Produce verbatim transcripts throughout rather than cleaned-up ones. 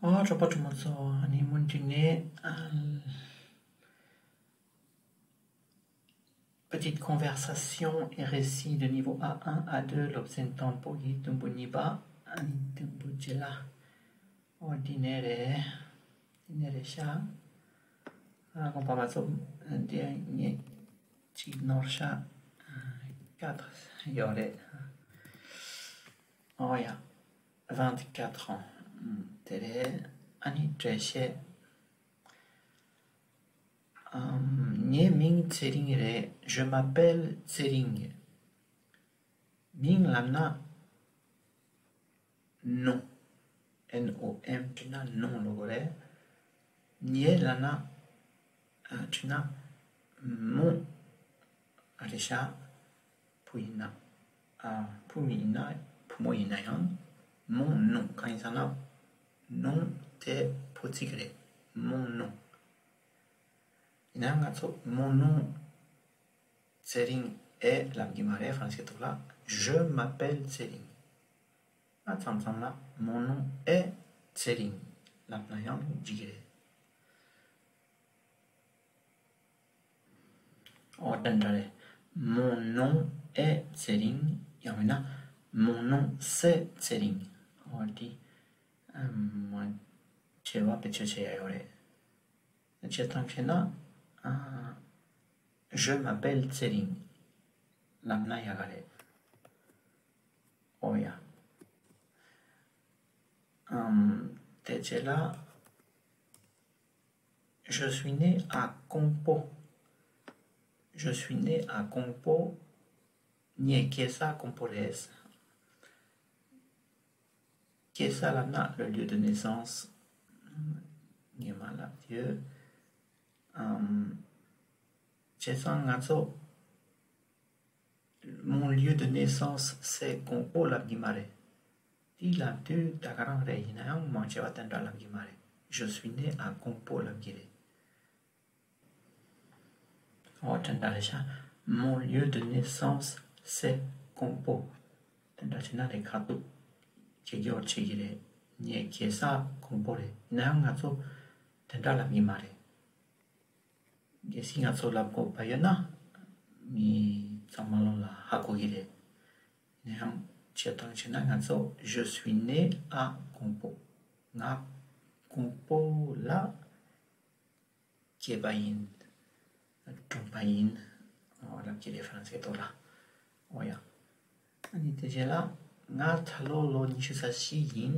ཨོ། གྲོགས་པོ་གྲོགས་མོ་ཚོ། ཨ་ནི་མུ་མཐུད་ནས་ཨ། Petite conversation et récit de niveau A un, A deux, སློབ་ཚན་དང་པོ་གི་དུམ་བུ་གཉིས་པ། ཨ་ནི་དུམ་བུ་བརྒྱད་ལ། ཨོ། འདི་ནས་རེད། འདི་ནས་རེད་ཤག་ཨ། དགོངས་པ་མ་ཚོམས། འདི་ངས་གཅིག་ནོར་ཤག་ཨ། quatre ཡོད་རེད། ཨོ་ཡ། vingt-quatre ans དེ་རེད། ཨ་ནི་འགྲེལ་བཤད། ཨམ། ངའི་མིང་ཚེ་རིང་རེད། Je m'appelle ཚེ་རིང་། མིང་ལབ་ན་nom, N O M བྲིས་ན་nom ལབ་དགོས་རེད། ངའི་ལབ་ན་ཨ། བྲིས་ན་mon ཨ། རེད་ཤག་བུ་ཡིན་ན། ཨ། བུ་མོ་ཡིན་ན། བུ་མོ་ཡིན་ན་ཡང་mon nom། གང་ཡིན་ཟེར་ན་nom དེ་བུ་ཚིག་རེད། Mon nom། ཡིན་ན་ང་ཚོ་mon nom ཚེ་རིང་est ལབ་གི་མ་རེད། ཧྥ་རན་སི་སྐད་ཐོག་ལ། Je m'appelle ཚེ་རིང་། ཨ། མཚམས་མཚམས་ལ་mon nom est ཚེ་རིང་ལབ་ན་ཡང་འགྲིག་གི་རེད། ཨོ། དེ་འདྲ་རེད། Mon nom est ཚེ་རིང་། ཡང་མིན་ན་Mon nom c'est ཚེ་རིང་། ཨོ། འདི་ཨམ། མ། བྱ་བ་བེད་སྤྱོད་བྱེད་ཡ་ཡོད་རེད། བྱེད་སྟངས་བྱས་ན། ཨ། Je m'appelle ཚེ་རིང་ལབ་ན་ཡག་ག་རེད། ཨོ་ཡ། ཨམ། དེ་རྗེས་ལ། Je suis né à Kongpo. Je suis né à Kongpo. ངའི་སྐྱེས་ས་ཀོང་པོ་རེད། སྐྱེས་ས་ལབ་ན་le lieu de naissance ངས་མ་ལབ་ཡོད། ཨམ། བྱས་ཙང་ང་ཚོ་Mon lieu de naissance c'est Kongpo ལབ་གི་མ་རེད། དེ་ལབ་དུས་ད་ག་རང་རེད། ཡིན་ན་ཡང་མང་ཆེ་བ་དེ་འདྲ་ལབ་གི་མ་རེད། Je suis né à Kongpo ལབ་གི་རེད། ཨོ། དེ་འདྲ་རེད་ཤག Mon lieu de naissance c'est Kongpo. དེ་འདྲ་བྱས་ན་རེད། ཁ་ཐུག་སྐད་སྒྱུར་བྱེད་ཀྱི་རེད། ངའི་སྐྱེས་ས་ཀོང་པོ་རེད། ཡིན་ན་ཡང་ང་ཚོ་དེ་འདྲ་ལབ་གི་མ་རེད། གལ་སྲིད་ང་ཚོ་ལབ་དགོས་པ་ཡོད་ན་མི་ཚང་མ་ལོ་ལ་ཧ་གོ་གི་རེད། ཡིན་ན་ཡང་བྱེད་སྟངས་བྱས་ན་ང་ཚོ Je suis né à Kongpo. ང་ཀོང་པོ་ལ་སྐྱེས་པ་ཡིན། གྲོངས་པ་ཡིན། ཨོ། ལབ་ཀྱི་རེད། ཧྥ་རན་སི་སྐད་ཐོག་ལ། ཨོ་ཡ། ཨ་ནི་དེ་རྗེས་ལ། ང་ད་ལོ་ལོ་ཉི་ཤུ་རྩ་བཞི་ཡིན།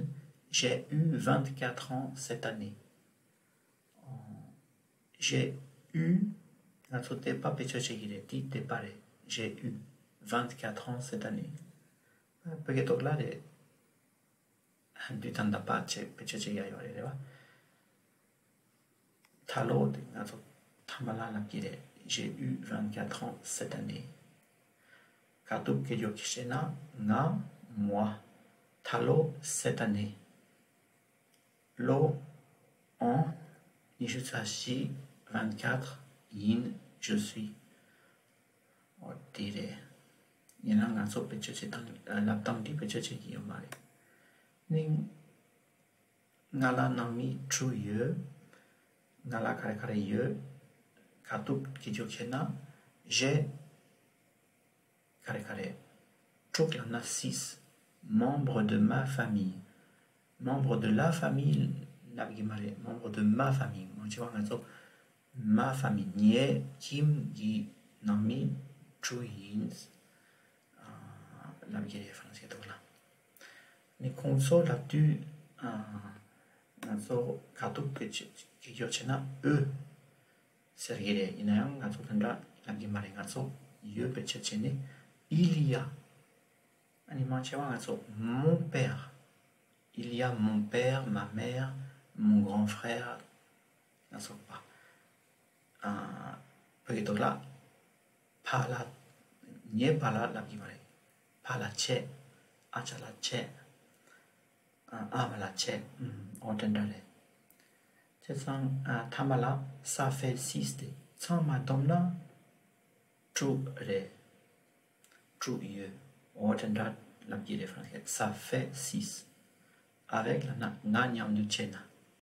J'ai eu vingt-quatre ans cette année. ཨོ། J'ai eu ང་ཚོ་དེ་པ་བེད་སྤྱོད་བྱེད་ཀྱི་རེད། དེ་དེ་པ་རེད། J'ai eu vingt-quatre ans cette année. བོད་སྐད་ཐོག་ལ་རེད། དུས་དང་ལྡན་པ་བྱས་བེད་སྤྱོད་བྱེད་ཡ་ཡོད་རེད། རེད་བ། ད་ལོ་དེ་ང་ཚོ་ཐ་མ་ལ་ལབ་ཀྱི་རེད། J'ai eu vingt-quatre ans cette année. དཀའ་ཐུབ་སྐད་སྒྱུར་གྱིས་བཤད་ན་ང་moi ད་ལོ་cette année ལོ་en ཉི་ཤུ་རྩ་བཞི། vingt-quatre ཡིན། Je suis. ཨོ། དེ་རེད། ཡིན་ན་ང་ཚོ་བེད་སྤྱོད་བྱེད་སྟངས། ལབ་སྟངས་འདི་བེད་སྤྱོད་བྱེད་ཀྱི་ཡོད་མ་རེད། ནི། ང་ལ་ནང་མི་དྲུག་ཡོད། ང་ལ་ག་རེ་ག་རེ་ཡོད། དཀའ་ཐུབ་སྐད་སྒྱུར་བྱས་ན། J'ai ག་རེ་ག་རེ། དྲུག་ལབ་ན་six. Membre de ma famille. Membre de la famille ལབ་གི་མ་རེད། Membre de ma famille. མང་ཆེ་བ་ང་ཚོ་ma famille ངའི་ཁྱིམ་གྱི་ནང་མི་དྲུག་ཡིན། ཨ། ལབ་ཀྱི་རེད། ཧྥ་རན་སི་སྐད་ཐོག་ལ། ནི་ཁོང་ཚོ་ལབ་དུས། ཨ། ང་ཚོ་དཀའ་ཐུབ་སྐད་སྒྱུར་བྱས་ན་eux ཟེར་གྱི་རེད། ཡིན་ན་ཡང་ང་ཚོ་དེ་འདྲ་ལབ་ཀྱི་མ་རེད། ང་ཚོ་eux བེད་སྤྱོད་བྱས་ནས་il y a། ཨ་ནི་མང་ཆེ་བ་ང་ཚོ་mon père. Il y a mon père, ma mère, mon grand frère. ལ་སོགས་པ། ཨ། བོད་ཀྱི་ཐོག་ལ་ཕ་ལ། ངའི་ཕ་ལ་ལབ་ཀྱི་མ་རེད། ཕ་ལ་བྱས། ཨ་ཅག་ལ་བྱས། ཨ། ཨ་མ་ལ་བྱས། ཨུམ། ཨོ། དེ་འདྲ་རེད། བྱས་ཙང་། ཨ། ཐ་མ་ལ་ça fait six དེ་ཚང་མ་བསྡོམས་ན་དྲུག་རེད། དྲུག་ཡོད། ཨོ། དེ་འདྲ་ལབ་ཀྱི་རེད། ཧྥ་རན་སིར། Ça fait six. Avec ལབ་ན་ང་མཉམ་དུ་བྱས་ན།